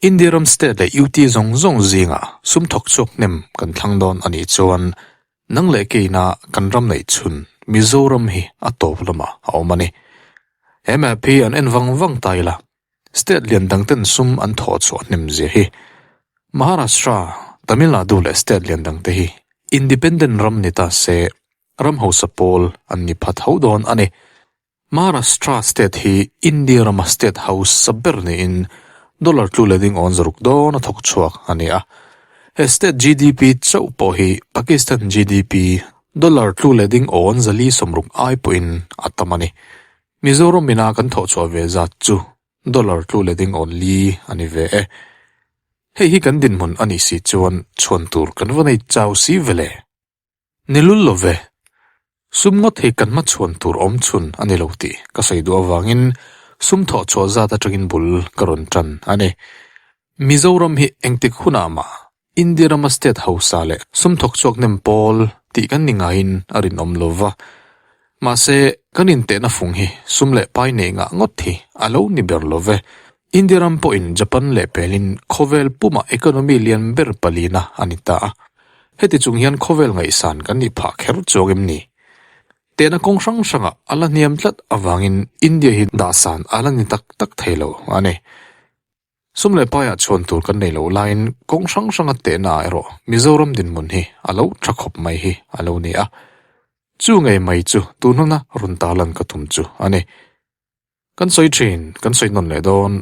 India ram state leh UT zawng zawng zingah sum thawk chhuak hnem kan thlang dawn a nih chuan nang leh keina kan ram neih chhun Mizoram hi a tawp lamah a awm a ni. He map hi an en vang vang ta ila, state lian dang ten sum an thawh chhuah hnem zia hi Maharashtra, Tamil Nadu leh state lian dang te hi independent ram ni ta se ram hausa pawl an ni pha tho dawn a ni. Maharashtra state hi India rama state hausa ber niin dollar tlu leh ding awn zaruk dawn a thawk chhuak a ni a. He state GDP chauh pawh hi Pakistan GDP dollar tlu leh ding awn zali sawmruk ai pawhin a tam a ni. Mizoram ina kan thawh chhuah ve zat chu dollar tlu leh ding awn li a ni ve e. Hei hi kan dinhmun a nih si chuan chhuan tur kan va nei chau si ve le. Ni lul lo ve. Sum ngawt hi kan hmachhuan tur awm chhun a ni lo tih ka sawi duh avangin sum thawh chhuah zat atangin bul ka rawn tan a ni. Mizoram hi engtik hunah mah India rama state hausa leh sum thawk chhuak nem pawl tih kan ni ngaiin a rinawm lo va. Mahse, kan intehna fung hi sum leh pai nei ngah ngawt hi a lo ni ber lo ve. India ram pawhin Japan leh pelin khawvel pumah economy lian ber palina a ni ta a. Heti chung hian khawvel ngaihsan kan nih phah kher chuang em ni? Tehna kawng hrang hrangah a la hniam tlat avangin India hi dahsan a la ni tak tak thei lo a ni. Sum leh paiah chhuan tur kan nei loh laiin kawng hrang hranga tehna ah erawh Mizoram dinhmun hi a lo tha khawp mai hi a lo ni a. Chu ngei mai chu tun huna rawn tarlan ka tum chu a ni. Kan sawi thin, kan sawi nawn leh dawn.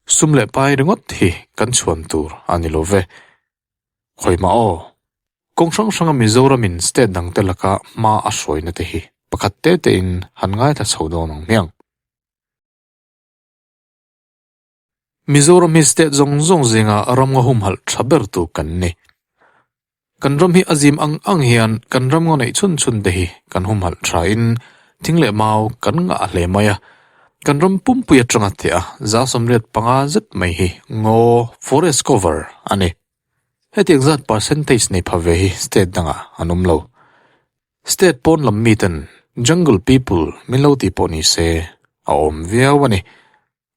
Sum leh pai ringawt hi kan chhuan tur a ni lo ve. Khawimah aw, kawng hrang hranga Mizoramin state dangte laka hma a hruaina te hi pakhat te tein han ngaithla chho dawn ang hmiang. Mizoram hi state zawng zawng zinga ram nga humhalh tha ber tu kan ni. Kan ram hi a zim ang ang hian kan ram nga neih chhun chhun te hi kan humhalh tha in thing leh mau kan ngah hle mai a. Kan ram pumpui atanga teh a 85 zet mai hi ngaw, forest cover, a ni. Hetiang zat percentage nei pha ve hi state dangah an awm lo. State pawn lam miten jungle people min lo tih pawh ni se a awm viau a ni.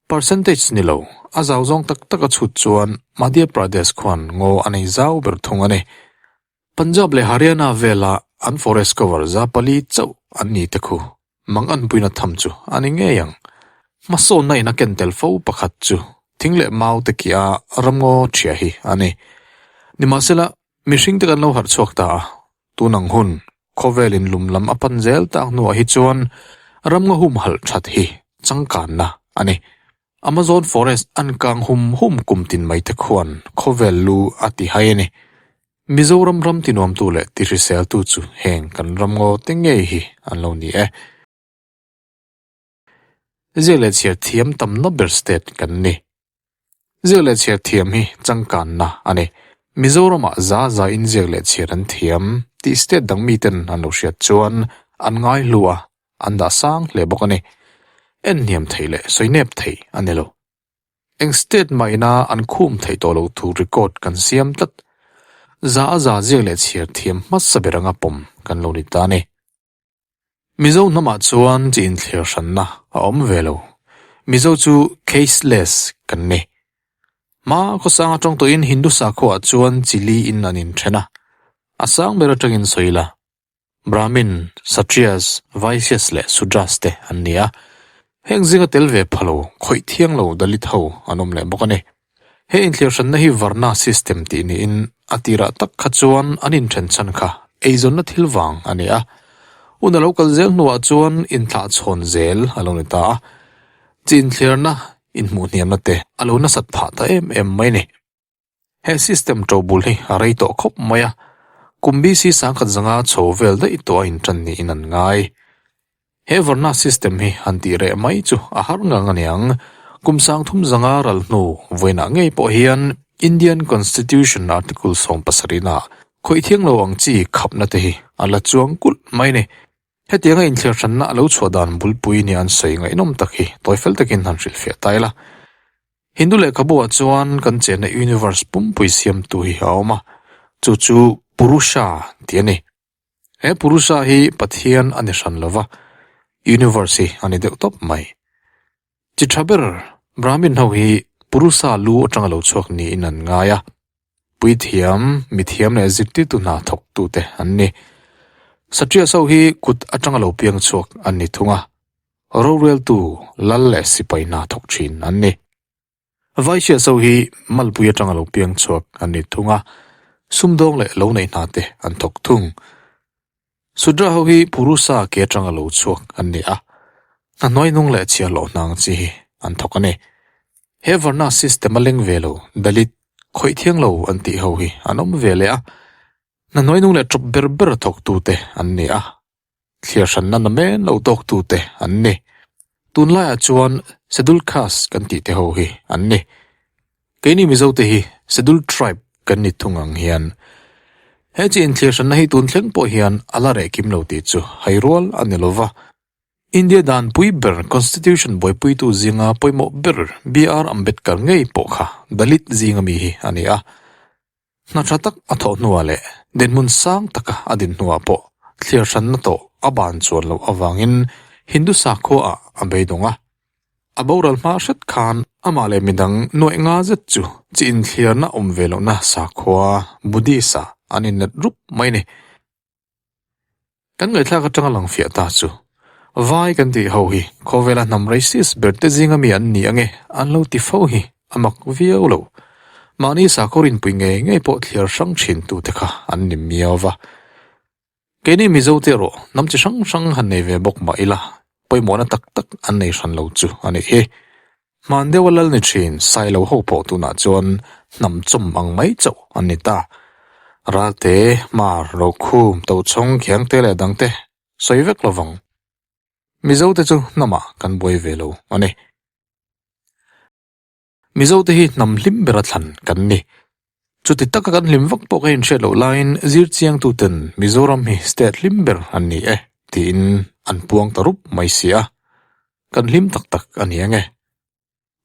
Percentage ni lo, a zau zawng tak tak a chhut chuan Madhya Pradesh khuan ngaw a nei zau ber thung a ni. Punjab leh Haryana vela an forest cover za pali chauh an ni te khu mang an puina tham chu a ni ngei ang. Hmasawnna in a ken tel fo pakhat chu thing leh mau te kia ramngaw ṭhia hi a ni. Nimahsela, mihring te kan lo harh chhuak ta a, tun ang hun khawvel in lum lam a pan zel tak hnuah hi chuan ramngaw humhalh that hi changkanna a ni. Amazon forest an kang hum hum kum tin mai te khuan khawvel lu a ti hai a ni. Mizoram ram tinuamtu leh tihriseltu chu heng kan ramngaw te ngei hi an lo ni e. Ziak leh chhiar thiam tamna ber state kan ni. Ziak leh chhiar thiam hi changkanna a ni. Mizoramah za za in ziak leh chhiar an thiam tih state dang miten an lo hriat chuan an ngai hlu a, an dah sang hle bawk a ni. En hniam theih leh sawi nep theih a ni lo. Eng state mah ina an khum theih tawh loh thu record kan siam tlat. Za a za ziak leh chhiar thiam hmasa ber anga pawm kan lo ni ta a ni. Mizo hnamah chuan chi inthlir hranna a awm ve lo. Mizo chu caseless kan ni. Hma khawsang atang tawhin Hindu sakhuaah chuan chi li in an inthen a. A sang ber atangin sawi ila, Brahmin, Kshatriyas, Vaishyas leh Sudras te an ni a. Heng zinga tel ve pha lo, khawih thiang lo Dalit ho an awm leh bawk a ni. He inthlir hranna hi Varna system tih niin a tirah tak kha chuan an inthen chhan kha eizawnna thil vang a ni a. Hun a lo kal zel hnuah chuan inthlah chhawn zel a lo ni ta a. Chi inthlirna, inhmuh hniamna te a lo nasat phah ta em em mai a ni. He system to bul hi a rei tawh khawp mai a, kum BC sangkhat zanga chho vel daih tawh a intan niin an ngai. He Varna system hi han tih reh mai chu a har ngang a niang. Kum sangthum zanga ral hnu vawiinah ngei pawh hian Indian Constitution Article 70 ah khawih thiang lo ang chi khapna te hi a la chuang kulh mai a ni. Hetianga inthlir hranna a lo chhuah dan bulpui nia an sawi ngaihnawm tak hi tawifel takin han hrilhfiah ta ila. Hindu lehkhabu ah chuan kan chenna universe pumpui siamtu hi a awm a, chu chu Purusha tih a ni. He Purusha hi Pathian a ni hran lova, universe hi a ni deuh tawp mai. Chi tha ber Brahmin ho hi Purusa lu atanga lo chhuak niin an ngai a. Puithiam, mithiam leh zirtirtu hna thawktute an ni. Satrias ho hi kut atanga lo piang chhuak an ni thung a, roreltu, lal leh sipai hna thawk thin an ni. Vaishya so hi malpui atanga lo piang chhuak an ni thung a, sumdawng leh lo neih hna te an thawk thung. Sudra ho hi Purusa ke atanga lo chhuak an ni a, hna hnuaihnung leh chhiarloh hna ang chi hi an thawk a ni. He Varna system a leng ve lo Dalit, khawih thiang lo an tih ho hi an awm ve leh a, hna hnuaihnung leh tawp ber ber thawktute an ni a. Thliar hranna na men lo tawktute an ni. Tunlaiah chuan Scheduled Caste kan tih te ho hi an ni. Keini Mizote hi Scheduled Tribe kan ni thung ang hian he chi inthliar hranna hi tun thleng pawh hian a la reh kim lo tih chu hai rual a ni lova. India dan pui ber Constitution buaipuitu zinga pawimawh ber BR Ambedkar ngei pawh kha Dalit zinga mi hi a ni a. Hna tha tak a thawh hnuah leh dinhmun sang taka a din hnuah pawh thliar hranna tawh a ban chuan loh avangin Hindu sakhuaah a beidawng a. A boral hma hret khan amah leh midang nuaih nga zet chu chi inthliarna awm ve lohna sakhua Buddhist-ah an inlet rup mai a ni. Kan ngaihthlak atanga lang fiah ta chu, Vai kan tih ho hi khawvela hnam racist ber te zinga mi an ni ange an lo ti fo hi a mak viau lo. Mahni sakhaw rinpui ngei ngei pawh thliar hrang thin tu te kha an ni miau va. Keini Mizo te erawh hnam chi hrang hrang han nei ve bawk mah ila pawimawhna tak tak an nei hran lo chu a nih hi. Hman deuha lal ni thin Sailo ho pawh tunah chuan hnam chawm ang mai chauh an ni ta. Ralte, Hmar, Rokhum, Tochhawng, Khiangte leh dangte sawi vek lovang. Mizote chu hnamah kan buai ve lo a ni. Mizote hi hnam hlim bera thlan kan ni. Chuti taka kan hlim vak pawh ka inhriat loh laiin zirchiangtuten Mizoram hi state hlim ber an ni e tiin an puang ta rup mai si a. Kan hlim tak tak a ni ang e.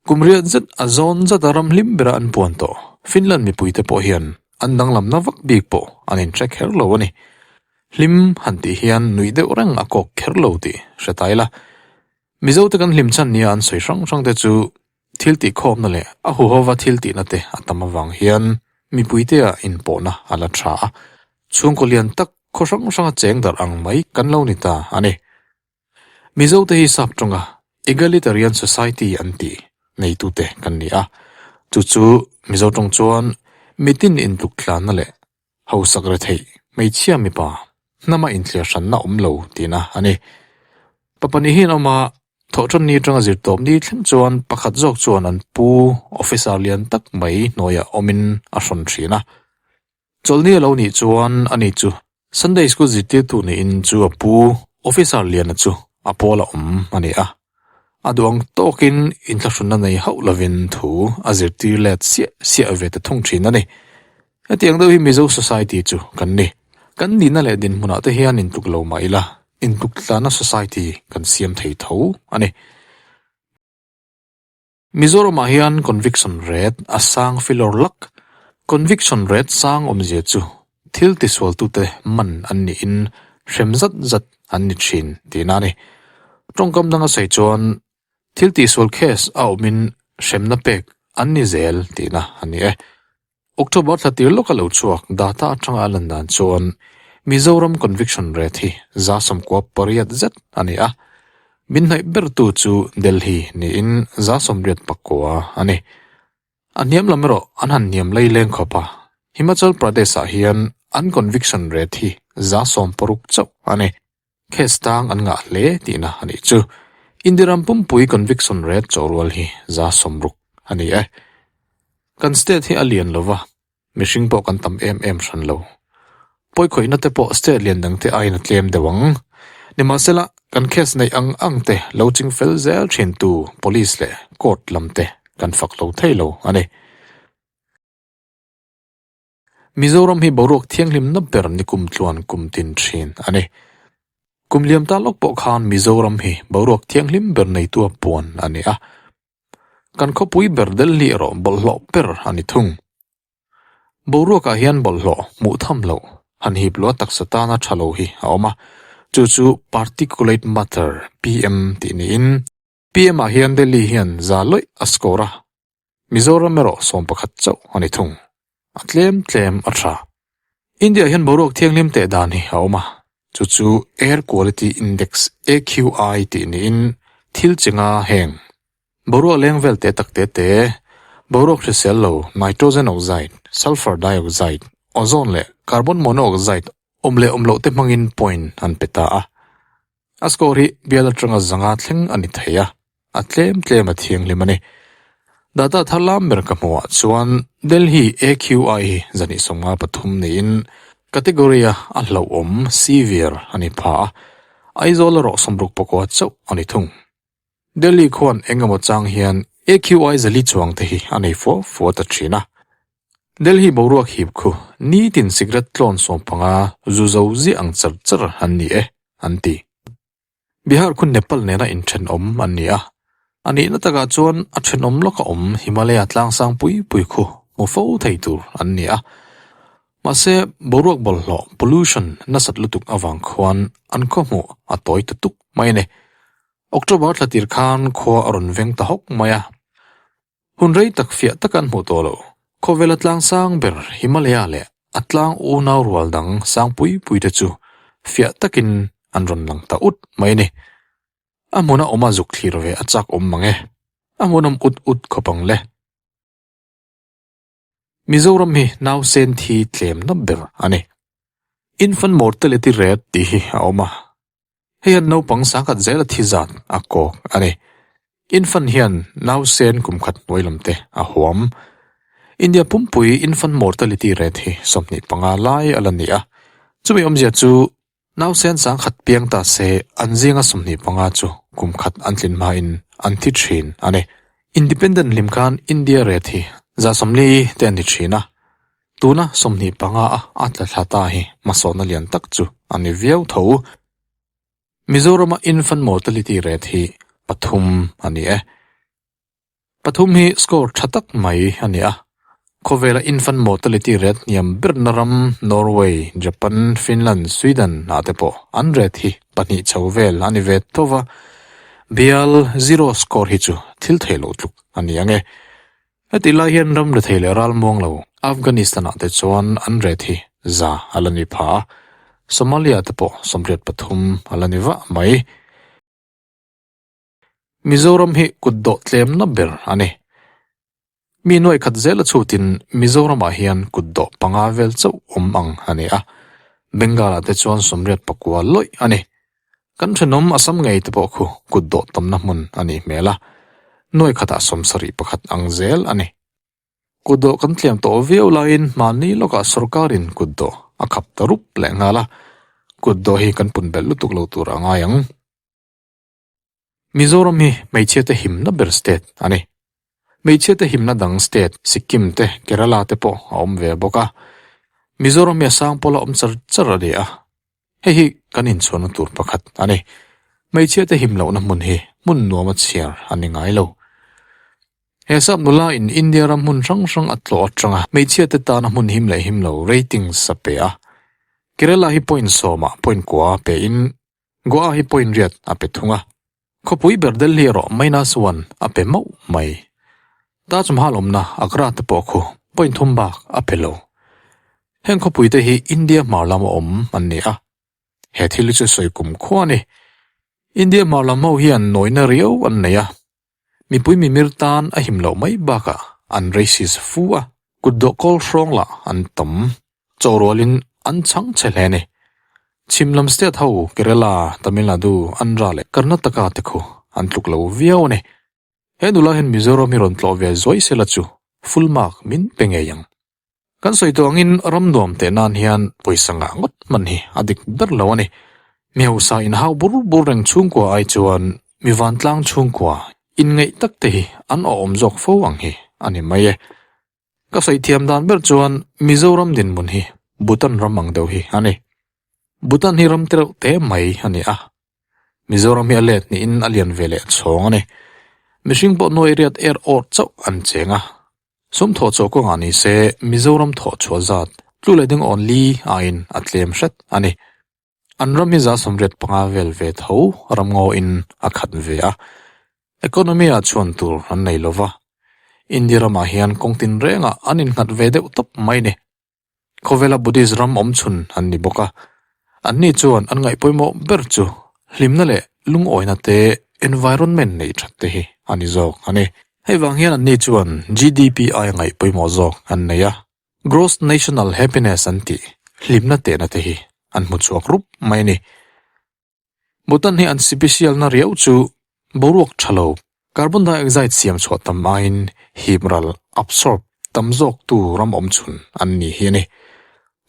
Kum riat zet a zawn zata ram hlim bera an puan tawh Finland mipuite pawh hian an danglamna vak bik pawh an inhre kher lo a ni. Hlim han tih hian nuih deuh reng a kawk kher lo tih hre ta ila. Mizote kan hlim chhan nia an sawi hrang hrang te chu thil tih khawmna leh a huhova thil tihna te a tam avang hian mipuitea inpawhna a la tha a, chhungkaw lian tak khaw hrang hranga cheng darh ang mai kan lo ni ta a ni. Mizote hi sap tawnga Egalitarian Society an tih neitute kan ni a, chu chu Mizo tawng chuan mitin intluk tlanna leh Hausak retheih, hmeichhia mipa, hnama inthliar hranna awm lo tihna a ni. Pa pahnih hi an awm a, thawhṭanni aṭanga zirtawp ni thleng chuan pakhat zawk chuan an pu officer lian tak mai hnuaiah awmin a hrawn ṭhin a. Chawlhni a lo nih chuan ani chu Sunday School zirtirtu niin chu a pu officer liana chu a pawl a awm a ni a. A duang tawkin inthlahrunna nei hauh lovin thu a zirtir let siah siah ve ta thung ṭhin a ni. Hetiang deuh hi Mizo Society chu kan ni. Kan nihna leh dinhmunah te hian intluk lo mah ila, intluk tlana society kan siam thei tho a ni. Mizoramah hian conviction rate a sang filawr lak. Conviction rate sang awmzia chu thil tisualtute man an niin hrem zat zat an ni thin tihna a ni. Tawngkam danga sawi chuan thil tihsual case a awmin hremna pek an ni zel tihna a ni e. October thla tir lawka lo chhuak data atanga a lan dan chuan Mizoram conviction rate hi 98% zet a ni a, min hnaih bertu chu Delhi niin 89% a ni. A hniam lam erawh an han hniam lei leng khawp a, Himachal Pradesh-ah hian an conviction rate hi 16% chauh a ni. Case tang an ngah hle tihna a nih chu. India ram pumpui conviction rate chawhrual hi 60% a ni e. Kan state hi a lian lo va, mihring pawh kan tam em em hran lo. Pawikhawihna te pawh state lian dang te aiin a tlem deuh ang. Nimahsela, kan case neih ang ang te lo ching fel zel thintu police leh court lam te kan fak lo thei lo a ni. Mizoram hi boruak thianghlimna ber ni kum tluan kum tin thin a ni. Kum liam ta lawk pawh khan Mizoram hi boruak thianghlim ber neitua puan a ni a. Kan khawpui ber Delhi erawh bawlhhlawh ber a ni thung. Boruakah hian bawlhhlawh hmuh tham loh han hip lua taksa tana tha lo hi a awm a, chu chu Particulate Matter, PM, tih niin, PM ah hian Delhi hian za lawih a score a. Mizoram erawh 11 chauh a ni thung. A tlem tlem a tha. India hian boruak thianghlim teh dan hi a awm a, chu chu Air Quality Index, AQI, tih niin thil chinga heng boruak leng vel te tak te te, boruak hrisel lo nitrogen oxide, sulphur dioxide, ozone leh carbon monoxide awm leh awm loh te hmangin point an pe ta a. A score hi bial atanga zanga thleng a ni thei a, a tlem tlem a thianghlim a ni. Data thar lam ber ka hmuhah chuan Delhi AQI hi zahnih 53 niin category a a hlauhawm severe a ni pha a, Aizawl erawh 64 chauh a ni thung. Delhi khuan eng emaw chang hian AQI zali chuang te hi a nei fua fua ta thin a. Delhi boruak hip khu nitin cigarette tlawn 15 zu zo ziah ang char char an ni e, an ti. Bihar khu Nepal nena inthenawm an ni a, a nihna takah chuan a thenawm lawka awm Himalaya tlangsang pui pui khu hmu fo thei tur an ni a. Mahse, boruak bawlhhlawh, pollution, nasat lutuk avang khuan an khaw hmuh a tawi ta tuk mai a ni. October thla tir khan khua a rawn veng ta hawk mai a. Hun rei tak fiah taka an hmuh tawh loh. Khawvela tlang sang ber Himalaya leh a tlang unau rual dang sang pui pui te chu fiah takin an rawn lang ta ut mai a ni. A hmuna awma zuk thlir ve a chak awm mang e. A hmunawm ut ut khawp ang le. Mizoram hi nausen thi tlemna ber a ni. Infant mortality rate tih hi a awm a. Hei hian naupang sangkhat zela thi zat a kawk a ni. Infant hian nausen kum khat hnuai lam te a huam. India pumpui infant mortality rate hi 25 lai a la ni a. Chumi awmzia chu nausen sangkhat piang ta se an zinga 25 chu kum khat an tlin hmain an thi thin a ni. Independent hlim khan India rate hi 140 te a ni thin a. Tuna 25 a a tla thla ta hi hmasawhna lian tak chu a ni viau tho. Mizorama infant mortality rate hi pathum a ni e. Pathum hi score tha tak mai a ni a. Khawvela infant mortality rate hniam berna ram Norway, Japan, Finland, Sweden ah te pawh an rate hi pahnih chho vel a ni ve tho va. Bial zero score hi chu thil theih loh tluk a ni ang e. Heti lai hian ram rethei leh ral muang lo Afghanistan-ah te chuan an ret hi za a la ni pha a, Somalia te pawh 83 a la ni vah mai. Mizoram hi kut dawh tlemna ber a ni. Mi nuai khat zela chhutin Mizoramah hian kut dawh panga vel chauh awm ang a ni a, Bengal-ah te chuan 89 lawih a ni. Kan thenawm Assam ngei te pawh khu kut dawh tamna hmun a nih hmel a, nuai khatah 71 ang zel a ni. Kut dawh kan tliam tawh viau laiin hmanni lawkah sorkarin kut dawh a khap ta rup leh nghal a, kut dawh hi kan pun belh lutuk lo tur a ngai ang. Mizoram hi hmeichhia te himna ber state a ni. Hmeichhia te himna dang state Sikkim te Kerala te pawh a awm ve bawk a. Mizoram hi a sang pawla awm char char a ni a. Hei hi kan inchhuahna tur pakhat a ni. Hmeichhia te him lohna hmun hi hmun nuama chhiar a ni ngai lo. He sap nula in India ram hmun hrang hrang a tlawh atanga hmeichhia te tana hmun him leh him lo ratings a pe a. Kerala hi point sawmah point kua a pe in Goa hi point riat a pe thung a. Khawpui ber Delhi erawh minus one a pe mauh mai. Taj Mahal awmna Agra te pawh khu point thum bak a pe lo. Heng khawpui te hi India hmar lama awm an ni a. He thil hi chu sawi kum khua a ni. India hmar lam ho hian nawina riau an nei a. Mipui mimir tan a him loh mai bakah an racist fu a. Kut dawh kawl hrawng lah an tam. Chaw rualin an chhang chhe hle a ni. Chhim lam state ho Kerala, Tamil Nadu, Andhra leh Karnataka te khu an tluk lo viau a ni. He nula hian Mizoram hi rawn tlawh ve zuai sela chu full mark min pe ngei ang. Kan sawi tawh angin ram nuam teh nan hian pawisa ngah ngawt hman hi a dik ber lo a ni. Mi hausa inhau bur bur reng chhungkua ai chuan mi vantlang chhungkua inngeih tak te hi an awhawm zawk fo ang hi a ni mai e. Ka sawi thiam dan ber chuan Mizoram dinhmun hi Bhutan ram ang deuh hi a ni. Bhutan hi ram tereuh te mai a ni a. Mizoram hi a let niin a lian ve leh chhawng a ni. Mihring pawh nuai riat er awr chauh an cheng a. Sum thawh chhuah kawngah ni se Mizoram thawh chhuah zat tlu leh ding awn li aiin a tlem hret a ni. An ram hi 85 vel ve tho ram ngawin a khat ve a. Economy ah chhuan tur an nei lova. India ramah hian kawng tinrengah an innghat ve deuh tawp mai ni. Khawvela Buddhist ram awmchhun an ni bawk a, anni chuan an ngaih pawimawh ber chu hlimna leh lungawina te environment neih that te hi a ni zawk a ni. Hei vang hian anni chuan GDP aia ngaih pawimawh zawk an nei a, Gross National Happiness an tih hlimna tehna te hi an hmu chhuak rup mai a ni. Bhutan hi an sipisialna riau chu boruak tha lo, carbon dioxide siam chhuah tam aiin hip ral, absorb, tam zawktu ram awmchhun an ni hi a ni.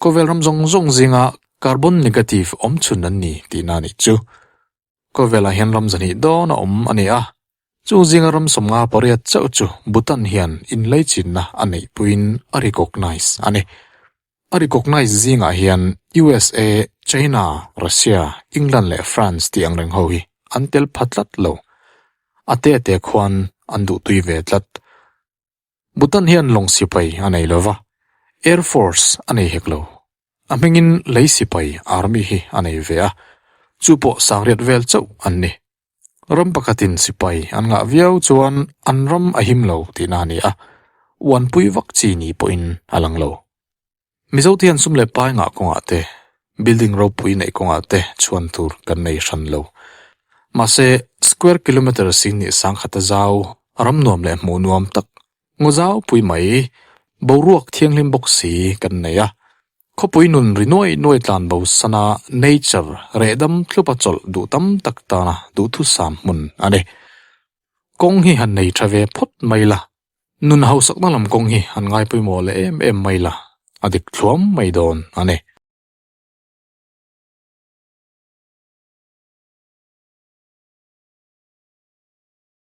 Khawvel ram zawng zawng zinga carbon negative awmchhun an ni tihna a nih chu. Khawvelah hian ram zahnih dawn a awm a ni a, chung zinga ram 58 chauh chu Bhutan hian inleichinna a neihpuiin a recognise a ni. A recognise zingah hian USA, China, Russia, England leh France tih ang reng ho hi an tel pha tlat lo. A te te khuan an duhtui ve tlat. Bhutan hian lawng sipai a nei lo va, Air Force a nei hek lo. A hmingin lei sipai, Army, hi a nei ve a, chu pawh sangriat vel chauh an ni. Ram pakhatin sipai an ngah viau chuan an ram a him lo tihna a ni a, uanpui vak chi ni pawhin a lang lo. Mizote hian sum leh pai ngah kawngah te, building ropui neih kawngah te chhuan tur kan nei hran lo. Mahse, square kilometre sing nih sangkhata zau, ram nuam leh hmuh nuam tak, ngaw zau pui mai, boruak thianghlim bawk si kan nei a. Khawpui nun ri nuai nuai tlan bo sana nature rehdam thlupa chawlh duh tam tak tana duhthusam hmun a ni. Kawng hi han nei tha ve phawt mai la, Nun hausakna lam kawng hi han ngai pawimawh leh em em mai la, a dik thluam mai dawn a ni.